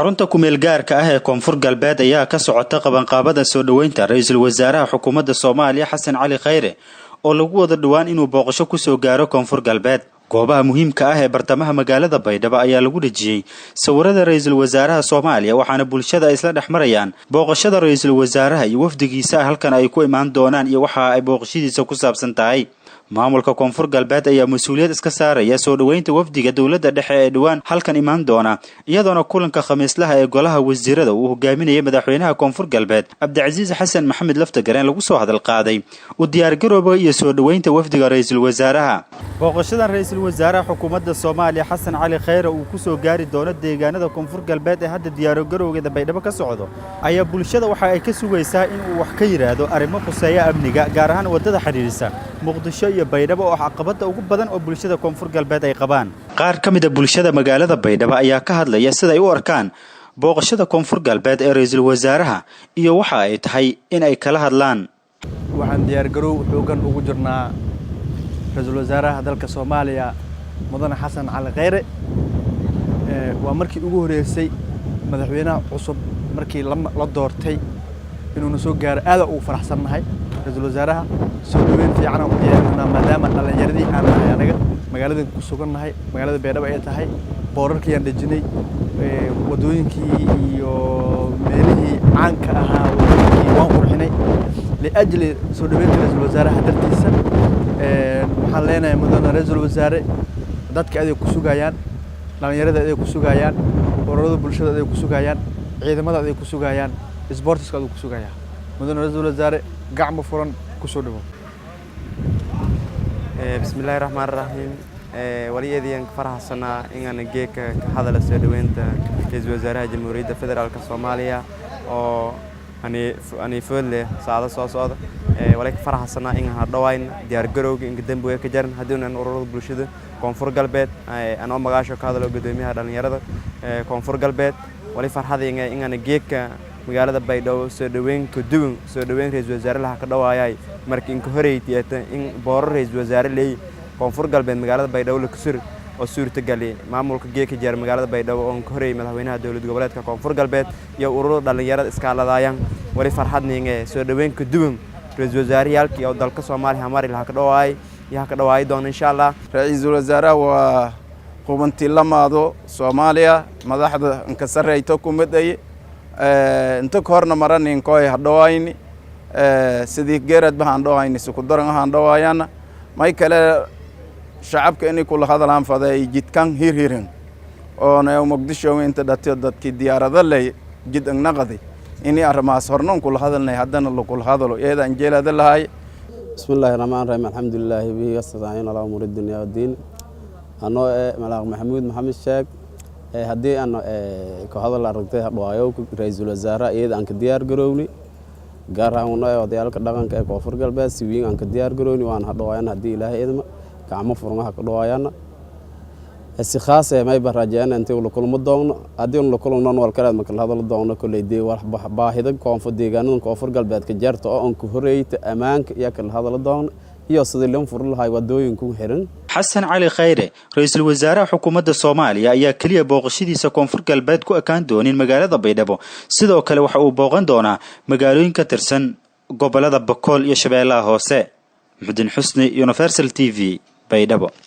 Xarunta kumeel gaarka ah ee Koonfur Galbeed ayaa ka socota qabanqaabada soo dhoweynta ra-iisul wasaaraha xukuumadda Soomaaliya Xasan Cali Khayre, oo lagu wada dhowaan inuu booqasho kusoo gaaro Koonfur Galbeed. Goobaha muhiimka ah ee bartamaha magaalada Baydhabo ayaa lagu dhejiyey sawirada ra-iisul wasaaraha Soomaaliya, waxaana bulshada ay isla dhex marayaan booqashada ra-iisul wasaaraha iyo wafdigiisa halkan ay ku imaan doonaan iyo waxa ay booqashadiisa ku saabsan tahay. Maamulka Koonfur Galbeed ayaa mas-uuliyad iska saaraya soo dhoweynta wafdiga dowladda dhexe ee dhowaan halkan imaan doona, iyadoona kulanka khamiislaha ee golaha wasiirada uu hogaaminayay madaxweynaha Koonfur Galbeed Cabdicasiis Xasan Maxamed Laftagareen lagu soo hadal qaaday u diyaargarooba iyo soo dhoweynta wafdiga ra-iisul wasaaraha. Booqashadan ra-iisul wasaaraha xukuumadda Soomaaliya Xasan Cali Khayre uu ku soo gaari doono deegaanada Koonfur Galbeed ee hadda diyaargarowgeeda Baydhabo ka socdo ayaa bulshada waxa ay ka sugaysaa in uu wax ka yidhaahdo arrimo khuseeya amniga, gaar ahaan waddada xidhiidhisa Muqdisho iyo Baydhabo oo caqabada ugu badan oo bulshada Koonfur Galbeed ay qabaan. Qaar ka mid a bulshada magaalada Baydhabo ayaa ka hadlaya siday u arkaan booqashada Koonfur Galbeed ee ra-iisul wasaaraha iyo waxa ay tahay in ay kala hadlaan. Waxaan diyaargarow xoogan ugu jirnaa ra-iisul wasaaraha dalka Soomaaliya, mudane Xasan Cali Khayre. Waa markii ugu horeysay madaxweynaha cusub markii la doortay inuuna soo gaaro. Aada ugu faraxsannahay ra-iisul wasaaraha. Soo dhaweyn fiican aan u diyaarinaa, maadaama dhallinyaradii aan nahay, anaga magaaladan ku sugannahay, magaalada Baydhabo ay tahay. Boorarkii dejinay, waddooyinkii iyo meelihii caanka ahaa, waddooyinkii waan qurxinay liajli soo dhaweynta ra-iisul wasaaraha dartiisa. Waxaan leenahay, mudane ra-iisul wasaare, dadka aday ku sugayaan, dhallinyarada aday ku sugayaan, ururada bulshada aday ku sugayaan, ciidamada aday ku sugayaan, sportiska aduu ku sugayaa. Mudane ra-iisul wasaare, gacmo furan kusoo dhawow. Bismillahi raxmaan raxiim. Wali eediyan ka faraxsanaa inaan geedka ka hadala soo dhoweynta ra-iisul wasaaraha Jamhuuriyadda Federaalka Soomaaliya oo aniifood leh saacado soo socda. Wali ka faraxsanaa inaan hadhawayn diyaar garowga inka dambiga ka jaran haddii unan ururada bulshada Koonfur Galbeed. Anoo magaasho ka hadalo guddoomiyaha dhalinyarada Koonfur Galbeed, wali farxadayga inaan geedka magaalada Baydhabo soo dhoweyn ka duwan soo dhoweyn ra-iisul wasaare laha ka dhawaayay. Marka inka horeytiyata in boorar ra-iisul wasaare leey Koonfur Galbeed magaalada Baydhabo la kusur oo suurtagali maamulka geedka jeer magaalada Baydhabo oo ka horeeyay madaxweynaha dowlad goboleedka Koonfur Galbeed iyo ururada dhalinyarada iskaaladaayaan. Wali farxadninge soo dhoweyn ka duwan ra-iisul wasaareyaalkii oo dalka Soomaaliya mari laha ka dhawaayay iyo ha ka dhawaayi doono, insha Allah. Ra-iisul wasaaraha waa qubanti lamaado Soomaaliya madaxda inka sarreyto kumid ay inta ka horna maraninkoy hadhawayni sidii geeradba haan dhawayni sukudaran haan dhawaayana. May kale shacabka inay kula hadalaan faday jidkan hirhirin oona Muqdisho inta dhatiyo dadkii diyaarado ley jid ingnaqadi inay arrimahaas hornan kula hadalnay, haddana lakula hadalo iyada anjeelada lahay. بسم الله الرحمن الرحيم، الحمد لله به يستعين على امور الدنيا والدين. Anoo eh Malaaq Maxamuud Maxamed Sheeg, haddii aan ka hadal aragtay hadhawaayo ra-iisul wasaaraha, iyada aan ka diyaar garowni, gaar ahaan unoo odayaalka dhaqanka ee Koonfur Galbeed, si weyn aan ka diyaar garowni waan hadhawaayan. Haddii Ilaahay idma, gacmo furmaha ka dhawaayana. Si khaas eh mayba rajeena intii ula kulmo doonno. Haddii ula kulmnon wal kaleed ma kala hadalo doonno. Kolley dee baahida koonfur, deegaanada Koonfur Galbeedka jeerta oo aan ku horeyta ammaanka iyo kala hadalo doonno iyo sidii loo furi lahay wadooyinku xiran. Xasan Cali Khayre, ra-iisul wasaaraha xukuumadda Soomaaliya, ayaa keliya booqashadiisa Koonfur Galbeed ku ekaan doonin magaalada Baydhabo. Sidoo kale waxa uu booqan doonaa magaalooyin ka tirsan gobolada Bakool iyo Shabeellaha Hoose. Muxudiin Xusni, Universal TV, Baydhabo.